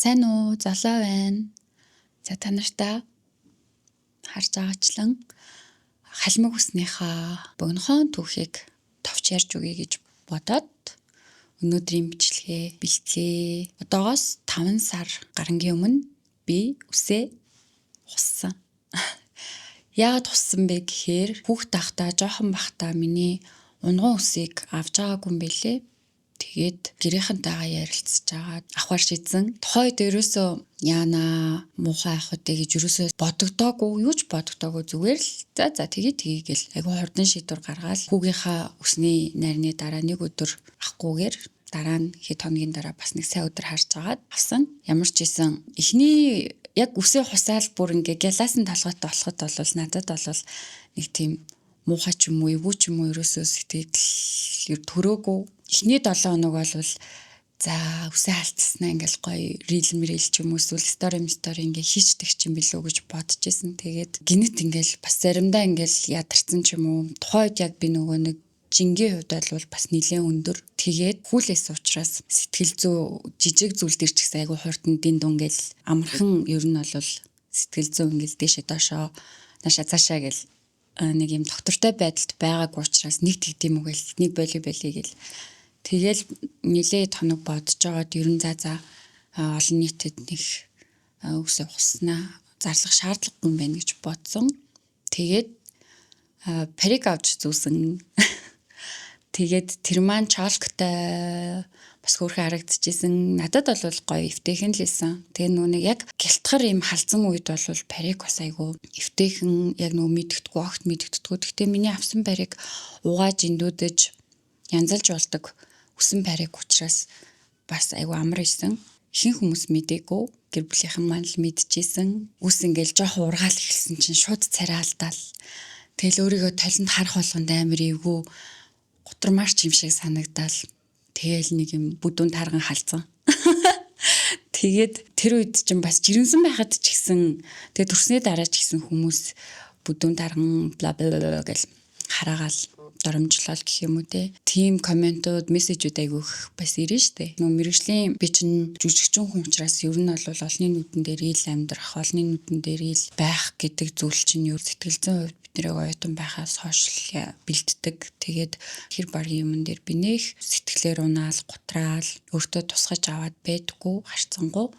Сайн уу? Золоо байна. За, та нартаа харж байгаачлан халимаг үснийхаа богинохон түүхийг товч ярьж өгье гэж бодоод өнөөдрийн бичлэгээ бэлтлээ. Одоогоос 5 сар гарангийн өмнө би үсээ хуссан. Яагаад хуссан бэ гэхээр хүүхэд байхдаа, жоохон байхдаа миний унаган үсийг авч байгаагүй юм билээ. Тэгээд гэрийнхэнтэйгээ ярилцаж байгаа авахар шийдсэн. Тухайн үед ерөөсөө яана муухай ах вэ гэж ерөөсөө бодогдоогүй, юу ч бодогдоогүй, зүгээр л за за тэгээ тгий гэл айгүй хурдан шийдвэр гаргаад хүүгийнхаа үсний нарны дараа нэг өдөр авахгүйгээр дараа нь хэд хоногийн дараа бас нэг сайн өдөр харж агаад авсан. Ямар ч исэн эхний яг үсээ хусаал бүр ингээ гялаасан толгойтой болоход бол надад бол нэг тийм муухай ч юм уу, эвгүй ч юм уу ерөөсөө сэтгэл төрөөгүй. Эхний 7 хоног бол за, үсээ алдсанаа ингээл гоё reel мэрил ч юм уу, эсвэл story story ингээ хийчдэг ч юм билүү гэж бодож исэн. Тэгээд гинэт ингээл бас заримдаа ингээл ядарсан ч юм уу. Тухайн үед яг би нөгөө нэг жингийн хувьд бол бас нэлээд өндөр. Тэгээд хүлээс учраас сэтгэл зүй жижиг зүйл дээр ч гэсэн айгүй хурдан дин дун гэл амархан ер нь бол сэтгэл зүй ингээл дээшээ доошоо, наашаа цаашаа гэл нэг юм доктортой байдалд байгаагүй учраас нэг тэгдэм үү гэл, нэг боли боли гэл, тэгэл нэлээд хоног бодож байгаад ер нь за за, олон нийтэд нэг үсээ ухснаа зарлах шаардлагагүй юм байна гэж бодсон. Тэгээд парик авч зүүсэн. Тэгээд тэр маань чолктой бас хөөрхөн харагдчихсэн. Надад бол гоё эвтэйхэн л исэн. Тэгээ нөгөө нэг яг гялтгар юм халзан үед бол парик бас айгүй эвтэйхэн, яг нөгөө мэдгэдэггүй, огт мэдэгддэггүй. Гэхдээ миний авсан парик угааж эндүүдэж янзалж болдог үсэн парик учраас бас айгүй амар исэн. Ихэнх хүмүүс мдээгүй, гэр бүлийнхэн маань л мэдчихсэн. Үс ингээл жоох ургаал эхэлсэн чинь шууд царай алдаал. Тэгэл өөрийгөө толинд харах болгонд амар эвгүй, гутармаарч юм шиг санагдаал. Тэгэл нэг юм бүдүүн тарган халзан. Тэгээд тэр үед чинь бас жирэмсэн байхад ч гэсэн, тэгээд төрсний дараа ч гэсэн хүмүүс бүдүүн тарган бла бла гэл хараагаал доромжлол гэх юм уу те. Тим комментууд, мессежүүд айгүйх бас ирнэ штэ. Нөө мэргэжлийн би чинь жүжигчин хүн учраас ер нь бол олонний нүдэн дээр ил амьдрах, олонний нүдэн дээр ил байх гэдэг зүйл чинь юу сэтгэл зүйн хувьд бид нэрийг оюутан байхаас хойш бэлддэг. Тэгээд хэр баргийн юмн дээр би нэх сэтгэлээр унаал, гутраал, өөртөө тусгаж аваад байдггүй, харцсангуу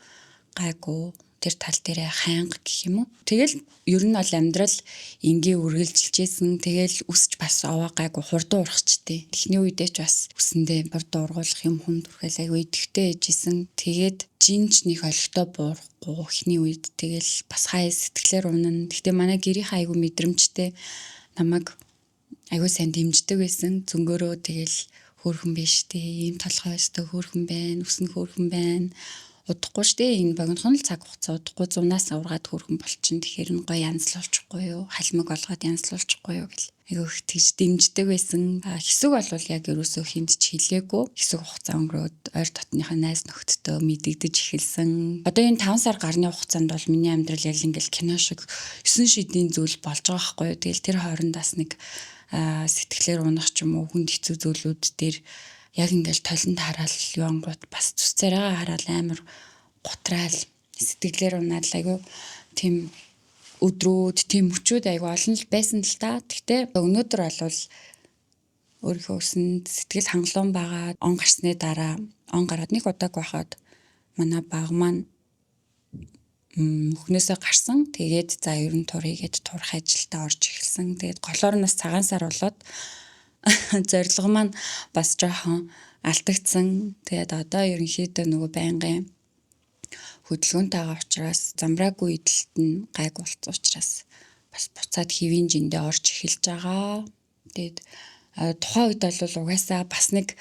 гайгүй тэр тал дээрээ хайнга гэх юм уу. Тэгэл ер нь бол амьдрал энгийн үргэлжилжсэн. Тэгэл үсч бас овоо гайгүй хурдан урахчтэй. Эхний үедээ ч бас үсэндээ хурдан ургуулах юм хүнд хүрхэл айгүй идэвхтэй ээжсэн. Тэгээд жинч нэг олигтой буурахгүй эхний үед, тэгэл бас хаяа сэтгэлээр унана. Гэхдээ манай гэрийнхээ айгүй мэдрэмжтэй, намайг айгүй сайн дэмждэг байсан. Зөнгөөрөө тэгэл хөөрхөн биш тий. Ийм толгой өстой хөөрхөн байна, үсэн хөөрхөн байна, удахгүй штэ, энэ богинохон л цаг хугацаа, удахгүй зунаас ургаад хөөрхөн болчин, тэгэхээр нь гоё янзлуулчихгүй юу, халимаг олгоод янзлуулчихгүй юу гэл айгүй их тэгж дэмждэг байсан. Хэсэг бол яг ерөөсөө хүнд ч хэлээгүй. Хэсэг хугацаа өнгөрөөд ойр дотныхаа найз нөхдөдөө мэдэгдэж эхэлсэн. Одоо энэ 5 сар гарны хугацаанд бол миний амьдрал яг ингээл кино шиг 9 шидийн зүйл болж байгаа байхгүй юу. Тэгэл тэр хооронд бас нэг сэтгэлээр унах ч юм уу, хүнд хэцүү зүйлүүд дээр яг ингээл толинд хараал юунгууд бас зүс царайгаа хараал амар гутраал, сэтгэлээр унаад л айгүй тийм өдрүүд, тийм мөчүүд айгүй олон л байсан л та. Гэхдээ өнөөдөр бол өөрийнхөө үсэнд сэтгэл хангалуун байгаа. Он гарсны дараа, он гараад нэг удааг байхад манай баг маань мөхнөөсөө гарсан. Тэгээд за, ер нь тур хийгээд турах ажилдаа орж эхэлсэн. Тэгээд голоор нь бас цагаан сар болоод зорилго маань бас жоохон алдагдсан. Тэгээд одоо ерөнхийдөө нөгөө байнгын хөдөлгөөнтэй байгаа учраас, замраагүй идэлт нь гайг болцсон учраас бас буцаад хэвийн жиндээ орж эхэлж байгаа. Тэгээд тухайн үед бол угаасаа бас нэг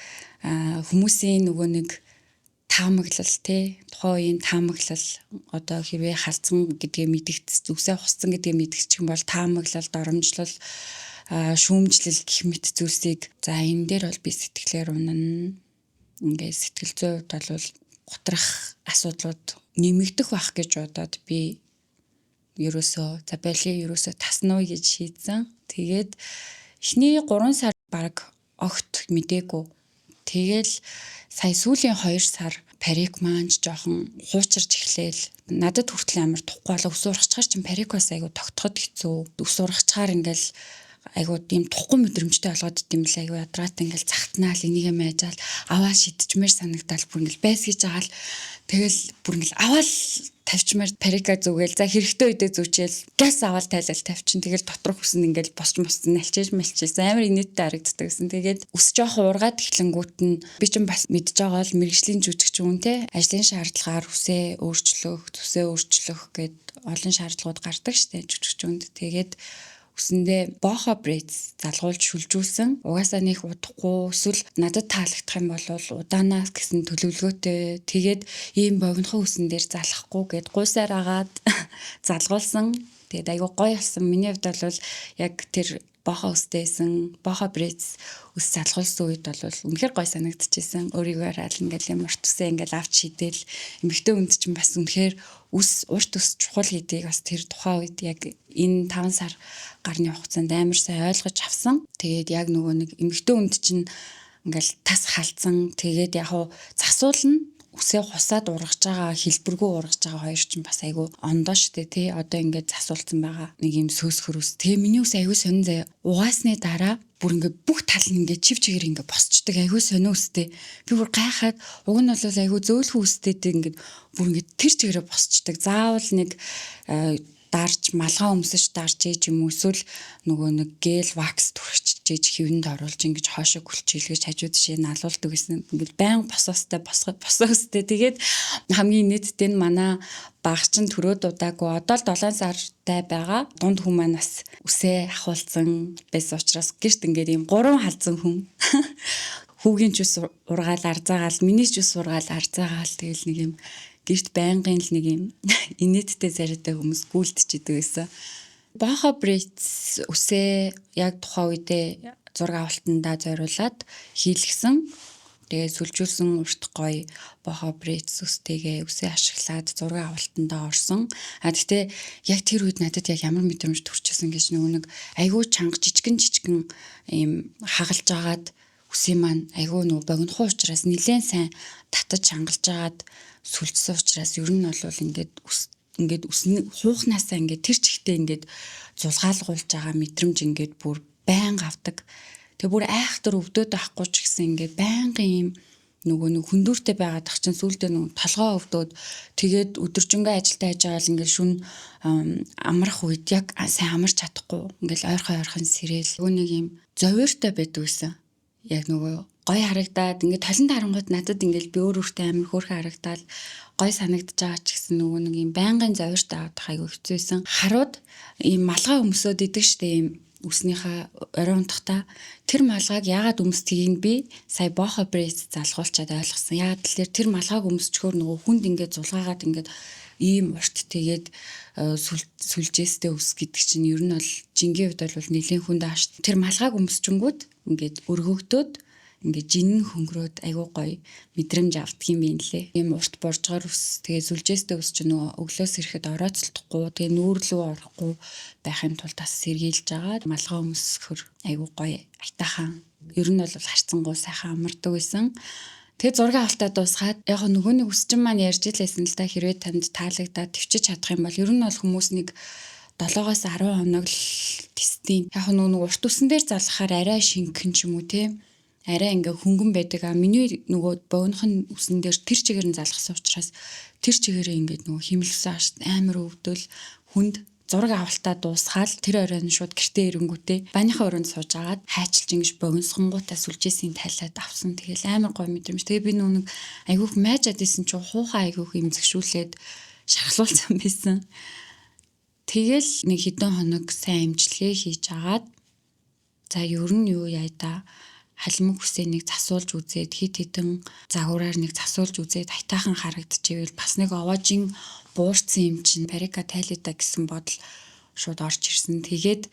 хүмүүсийн нөгөө нэг таамаглал те, тухайн үеийн таамаглал, одоо хэрвээ халзан гэдгээ мэдэгдс, үсээ хуссан гэдгээ мэдгчих юм бол таамаглал, доромжлол, шүүмжлэл гэх мэт зүйлсийг, за, энэ дээр бол би сэтгэлээр унана. Ингээ сэтгэл зүйн хувьд бол гутрах асуудлууд нэмэгдэх байх гэж бодоод би ерөөсөө за боли, ерөөсөө тасна уу гэж шийдсэн. Тэгээд эхний 3 сар баг огт мдээгүй. Тэгэл сая сүүлийн 2 сар Парик маань ч жоохон хуучирч эхлээл. Надад хүртэл амар тухгүй болоо, үс ургачаар чинь парик бас айгу тогтоход хэцүү. Үс ургачаар ингээл айгу тийм тухгүй мэдрэмжтэй болгоод идэм бэл, айгу ядраатай, ингээл захтнаал, энийг майжаал аваа шидчмээр санагдаал, бүр ингээл байс гэж агаал, тэгэл бүр ингээл аваал тавьчмаар, парика зүгээл, за хэрэгтэй үедээ зүчээл, газ аваал тайлал тавьчин, тэгэл доторх үсэн ингээл босч мосцсон, налчиж малчижсэн, амар инээдтэй харагддаг гэсэн. Тэгээд үс жоохон ургаад эхлэнгүүт нь би ч бас мэдж байгаа л мэргэжлийн жүжигч хүн те, ажлын шаардлагаар үсээ өөрчлөх, зүсээ өөрчлөх гэд олон шаардлагууд гардаг штэ жүжигч хүнд. Тэгээд үсэндээ boho braids залгуулж шүлжүүлсэн. Угаасаа нэг удахгүй эсвэл надад таалагдах юм бол удаанаа гэсэн төлөвлөгөөтэй. Тэгээд ийм богинохон үсэн дээр залахгүй гэд гуйсаар агаад залгуулсан. Тэгээд айгу гоё болсон. Миний хувьд бол яг тэр boho үстэйсэн, boho braids үс залгуулсан үед бол үнэхээр гоё санагдчихсэн. Өөрийгөө хараад ингээл юм урт үсээ ингээл авч шидэл, эмэгтэй хүнд чинь бас үнэхээр үс, урт үс чухал гэдгийг бас тэр тухайн үед яг энэ 5 сар гарны хугацаанд амар сайн ойлгож авсан. Тэгээд яг нөгөө нэг эмэгтэй хүнд чинь ингээл тас халдсан. Тэгээд яг хуу засуулна, үсээ хусаад ургаж байгаа, хэлбэргүй ургаж байгаа хоёр чинь бас айгүй ондоо штэ тий. Одоо ингээд засуулсан байгаа нэг юм сөөсхөр үс. Тэгээ миний үс айгүй сонин заяа. Угаасны дараа бүр ингээд бүх тал нь ингээд чив чигээр ингээд босчдөг, айгүй сонин үстэй. Би бүр гайхаад, уг нь бол айгүй зөөлхөн үстэй, ингээд бүр ингээд тэр чигээрээ босчдөг. Заавал нэг дарж, малгай өмсөж дарж ээж юм уу, эсвэл нөгөө нэг гел wax түрхчихэж ээж хэвэнд оруулж ингэж хоошоо гүлчилгэж хажуу тишээ налуулдаг гэсэн, ингээд байн босоостой босгод босоостой. Тэгээд хамгийн нийтдээ нь манай багч нь төрөөд удаагүй, одоо л 7 сартай байгаа дунд хүн маань бас үсээ ахуулсан байсан учраас гэрт ингээд ийм гурван халзан хүн, хүүгийн ч ус ургаал арзаагаал, миний ч ус ургаал арзаагаал, тэгэл нэг юм гэрт байнгын л нэг юм инээдтэй зариутай хүмүүс гүйлдчихдэг байсан. Boho braids үсээ яг тухайн үедээ зураг авалтандаа зориулаад хийлгсэн. Тэгээ сүлжүүлсэн урт гоё boho braids үстэйгээ үсээ ашиглаад зураг авалтандаа орсон. А тэгтээ яг тэр үед надад яг ямар мэдрэмж төрчихсөн гэж, нөгөө нэг айгүй чанга, жижигэн жижигэн ийм хагалж агаад, үсийн маань айгүй нөгөө богинохоо учраас нэлээд сайн татаж чангалж агаад сүлжсэн учраас ер нь бол ингээд үс ингээд үсний хуухнаасаа ингээд тэр чигтээ ингээд зулгаалгуулж байгаа мэдрэмж ингээд бүр байнга авдаг. Тэгээ бүр айхтар өвдөд авахгүй ч гэсэн ингээд байнгын ийм нөгөө нэг хөндүүртэй байгаад ах чинь сүулдэ нөгөө толгоо өвдөөд, тэгээд өдөржингөө ажилдаа хийж байгаа л ингээд шүн амрах үед яг сайн амарч чадахгүй, ингээд ойрхон ойрхон сэрэл, нөгөө нэг юм зовиортой байдаг гэсэн. Яг нөгөө гоё харагдаад ингээд толон тарангууд надад ингээд би өөр өөртөө амар хөөрхөн харагдаад гоё санагдаж байгаа ч гэсэн нөгөө нэг юм байнгын зовиортой авах айгүй хэцүү байсан. Харууд ийм малгай өмсөөд идэг штэ, ийм үснийхээ орой унтахтаа тэр малгайг яагаад өмсдгийг би сая boho braids залгуулчаад ойлгосон. Яагаад тэгэхээр тэр малгайг өмсчхөөр нөгөө хүнд ингээд зулгаагаад ингээд ийм урт, тэгээд сүлжээстэй үс гэдэг чинь ер нь бол жингийн хувьд бол нэлийн хүнд ааш. Тэр малгайг өмсчөнгүүд ингээд өргөгдөөд, ингээд жинэн хөнгөрөөд айгуу гоё мэдрэмж авдаг юм байна лээ. Ийм урт боржгоор үс, тэгээ сүлжээстэй үс чинь нөгөө өглөөс ирэхэд орооцолдохгүй, тэгээ нүүр лүү орохгүй байхын тулд бас сэргийлж байгаа. Малгай өмсөхөр айгуу гоё аятайхан. Ер нь бол харцангуй сайхан амардаг байсан. Тэгээ зураг авалтаа дуусгаад, яг нөгөө нэг үсчин маань ярьж илээсэн л да, хэрвээ танд таалагдаад төвчиж чадах юм бол ер нь бол хүмүүс нэг 7-оос 10 хоног л тестийн. Яг нөгөө нэг урт үсэн дээр залгахаар арай шингэн ч юм уу те, арай ингээ хөнгөн байдаг. А миний нөгөө богинохон үсэн дээр тэр чигээр нь залгасан учраас тэр чигээрээ ингээд нөгөө химэлсэн амар өвдөл хүнд. Зураг авалтаа дуусгаал тэр оройн шууд гэртээ ирэнгүүтээ банийнхаа өрөөнд сууж агаад хайчилж ингэж богиносгонгуудаа сүлжээсийн тайлаад авсан. Тэгэл амар гоё мэдрэмж. Тэгээ би нөгөө нэг айгүйх майжаад исэн чинь хуухай айгүйх имзэгшүүлээд шархлуулсан байсан. Тэгэл нэг хэдэн хоног сайн эмчилгээ хийж агаад, за ер нь юу яа да, халимаг үсээ нэг засуулж үзээд, хит хитэн загвараар нэг засуулж үзээд аятайхан харагдчихвэл бас нэг овоожин буурсан юм чинь парика тайлаа гэсэн бодол шууд орж ирсэн. Тэгээд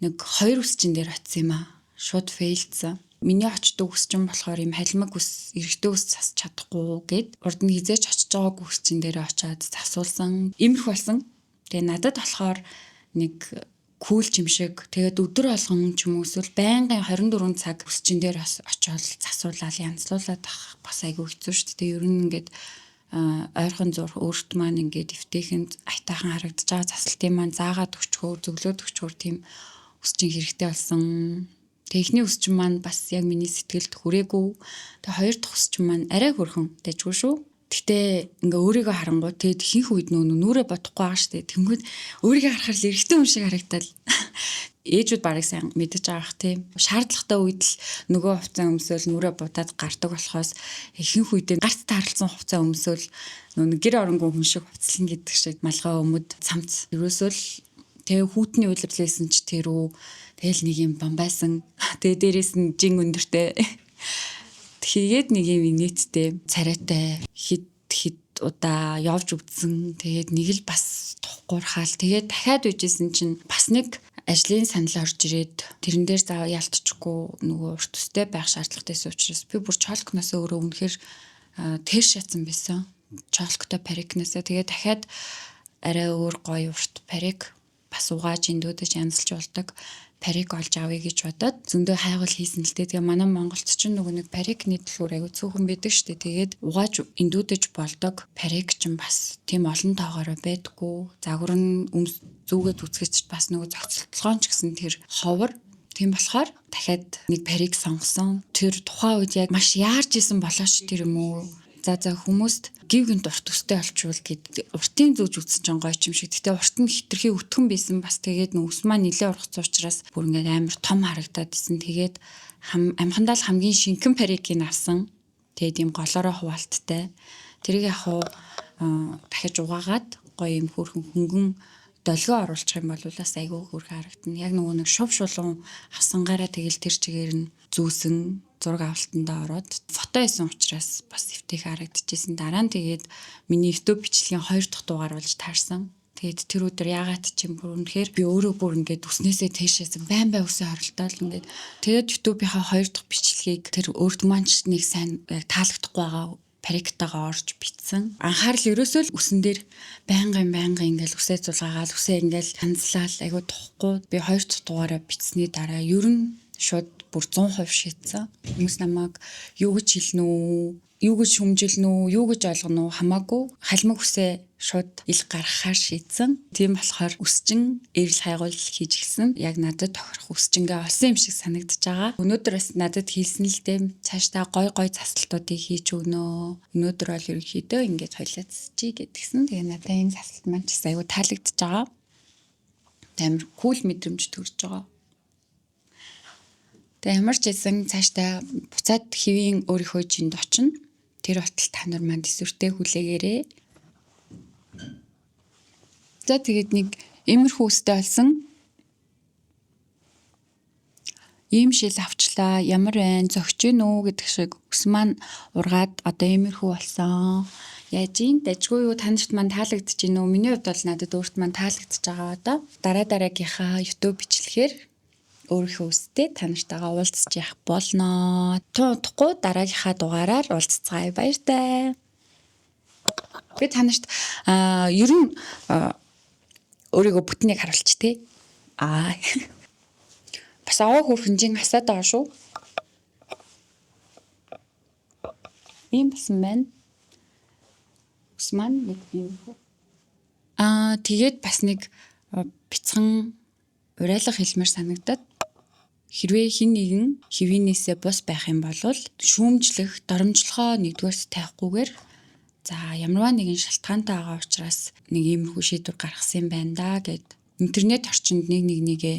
нэг хоёр үсчин дээр очсон юм аа. Шууд fail дсан. Миний очдог үсчин болохоор юм халимаг үс, эрэгтэй үс засч чадахгүй гэд урд нь хизээч очиж байгаагүй үсчин дээр очиад засуулсан. Имерх болсон. Тэгээ надад болохоор нэг Cool юм шиг. Тэгээд өдөр болгон ч юм уу эсвэл байнгын 24 цаг үсчин дээр бас очиод засуулаад янзлуулаад ах бас айгүй хэцүү шүү дээ. Ер нь ингээд ойрхон зурх өөрт маань ингээд эвтэйхэн аятайхан харагдаж байгаа засалтын маань заагаад өчгөөр, зөвлөөд өчгөөр тийм үсчин хэрэгтэй болсон. Тэгээ эхний үсчин маань бас яг миний сэтгэлд хүрээгүй. Тэгээ хоёр дахь үсчин маань арай хөрхөн дайжгүй шүү. Гэтэ ингээ өөрийгөө харангуй тэгээд ихэнх үед нөө нүрээ бодохгүй байгаа шүү дээ. Тэнгүүд өөрийгөө харахаар л эрэгтэй хүн шиг харагдал. Ээжүүд барыг сайн мэдэж байгаа бах тийм. Шаардлагатай үед л нөгөө хувцас өмсөөл нүрээ будаад гардаг болохоос ихэнх үедээ гарт тааралцсан хувцас өмсөөл нөгөө гэр оронгүй хүн шиг хувцлан гэдэг шиг малгай өмд цамц. Ерөөсөө л тэгээ хүүтний үйлдвэрлэсэн ч тэр үү. Тэгэл нэг юм бамбайсан. Тэгээ дээрээс нь жин өндөртэй. Тэгээд нэг юм инээдтэй царайтай хид хид удаа явж үтсэн. Тэгээд нэг л бас тухгуурхаал. Тэгээд дахиад үжижсэн чинь бас нэг ажлын санал орж ирээд тэрэн дээр заа ялтчихгүй нөгөө урт төстэй байх шаардлагатай байсан учраас би бүр чолкноос өөрөө үнэхээр тэр шатсан байсан. Чолктой парикнасаа тэгээд дахиад арай өөр гоё урт парик бас угааж эндүүдэж янзалж болдог парик олж авъя гэж бодоод зөндөө хайгуул хийсэн л дээ. Тэгээ манай Монголд ч нөгөө нэг парикны төлөөр айгу цөөхөн байдаг штэ. Тэгээд угааж эндүүдэж болдог парик ч бас тийм олон тоогоороо байдггүй. Загвар нь өмс зүгээд үзэхэд бас нөгөө зохицолтлогоон ч гэсэн тэр ховор. Тийм болохоор дахиад нэг парик сонгосон. Тэр тухайн үед яг маш яарч исэн болооч тэр юм уу. За хүмүүст гів гинт урт өстэй олчвол гэд уртын зүүж үзсэн чинь гоё юм шиг. Гэтэ урт нь хитрхи өтгөн байсан, бас тэгээд нүс маань нилээ ургацсан учраас бүр ингээд амар том харагдаад исэн. Тэгээд амхандаа л хамгийн шингэн парикийг авсан. Тэгээд ийм голоороо хуваалттай. Тэрийг яг хуу дахиж угаагаад гоё юм хөөрхөн хөнгөн долгио оруулчих юм бол бас айгүй хөөрхөн харагдана. Яг нөгөө нэг шув шулуун авсангаараа тэгэл тэр чигээр нь зүүсэн зураг авалтандаа ороод фото хийсэн учраас бас эвтэйхэн харагдчихсэн. Дараа нь тэгээд миний YouTube бичлэгийн 2 дахь дугаар болж таарсан. Тэгээд тэр өдөр яагаад ч юм бүр үнэхээр би өөрөө бүр ингээд үснээсээ тийшээсэн байн бай үсээ оролдоол ингээд тэгээд YouTube-ийнхаа 2 дахь бичлэгийг тэр өөрт маань ч нэг сайн яг таалагдахгүй байгаа париктайгаа орж битсэн. Анхаарал ерөөсөө л үсэн дээр байнгын байнгын ингээл үсээ зулгаагаал үсээ ингээл янзлал айгу тухгүй. Би 2 дахь дугаараа бичсэний дараа ер нь шууд бүр 100% шийдсэн. Хүмүүс намайг юу гэж хэлнэ үү? Юу гэж шүмжилнэ үү? Юу гэж ойлгоно уу? Хамаагүй халмаг үсээ шууд ил гаргахаар шийдсэн. Тийм болохоор үсчин эрэл хайгуул хийж гисэн. Яг надад тохирох үсчингээ олсон юм шиг санагдаж байгаа. Өнөөдөр бас надад хийсэн л дээ. Цаашдаа гой гой засалтуудыг хийж өгнө. Өнөөдөр бол ерөнхийдөө ингэж хоёлаа засчих гэдгсэн. Тэгээ надад энэ засалт маань ч гэсэн айгүй таалагдж байгаа. Амар кул мэдрэмж төрж байгаа. Тэгээ ямар ч байсан цаашдаа буцаад хэвийн өөрийнхөө жинд очино. Тэр болтол та нар манд эсвэртэй хүлээгээрэй. За тэгээд нэг иймэрхүү үстэй болсон. Ийм шил авчлаа. Ямар байна? Зөгч гин үү гэдэг шиг үс маань ургаад одоо иймэрхүү болсон. Яаж ийн? Дажгүй юу? Та нарт маань таалагдж гин үү? Миний хувьд бол надад өөрт маань таалагдж байгаа одоо. Дараа дараагийнхаа YouTube бичлэгээр өөрийнхөө үстэй та нартайгаа уулзч явах болно. Тун удахгүй дараагийнхаа дугаараар уулзцгаая. Баяртай. Би та нарт ер нь өөрийгөө бүтнийг харуулчих тий. Аа. Бас аваа хөрхөнжин хасаад байгаа шүү. Ийм болсон байна. Ус маань нэг юм. Аа тэгээд бас нэг бяцхан уриалга хэлмээр санагдаад хэрвээ хэн нэгэн хэвийнээсээ бус байх юм бол шүүмжлэх, доромжлохоо нэгдүгээрт тавихгүйгээр за ямарваа нэгэн шалтгаантай байгаа учраас нэг иймэрхүү шийдвэр гаргасан юм байна да гэд интернет орчинд нэг нэг нэгээ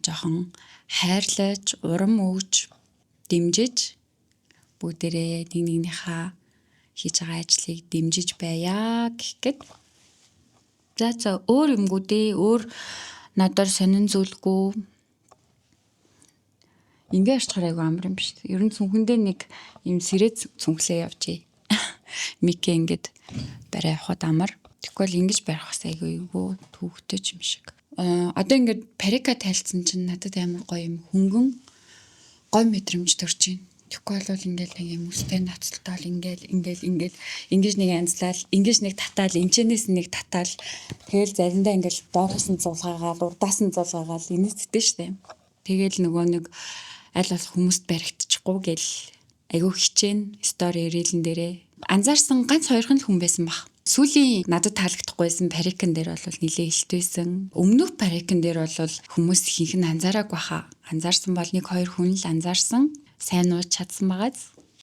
жоохон хайрлаж, урам өгж, дэмжиж бүгдээрээ нэг нэгнийхээ хийж байгаа ажлыг дэмжиж байя гэх гээд. За өөр юмгүй дээ. Өөр надаар сонин зүйлгүй. Ингээ арчхаар айгүй амар юм биш. Ер нь цүнхэндээ нэг юм сэрээ цүнхлээ явжээ. Микэ ингээд барай явахад амар. Тэгвэл бол ингэж барих бас айгүй эвгүй түүхтэй юм шиг. Одоо ингээд парика тайлцсан чинь надад амар гоё юм хөнгөн гоё мэдрэмж төрж байна. Тэгэхгүй бол ингээл нэг юм үстэй ноцолтоол ингээл ингээл ингээл ингэж нэг янзлал, ингэж нэг татаал, энчэнээс нэг татаал, тэгэл заримдаа ингээл доороос нь зулгаагаал, урдаас нь зулгаагаал инээдтэй штэ. Тэгэл нөгөө нэг аль болох хүмүүст баригдчихгүй гэл айгүй хичээн story reel эн дээрээ анзаарсан ганц хоёрхан л хүн байсан бах. Сүүлийн надад таалагдахгүйсэн парикн дээр бол нилээ илтвэсэн. Өмнөх парикн дээр бол хүмүүс ихэнх нь анзаараагүй хаа. Анзаарсан бол нэг хоёр хүн л анзаарсан. Сайн ууж чадсан байгааз.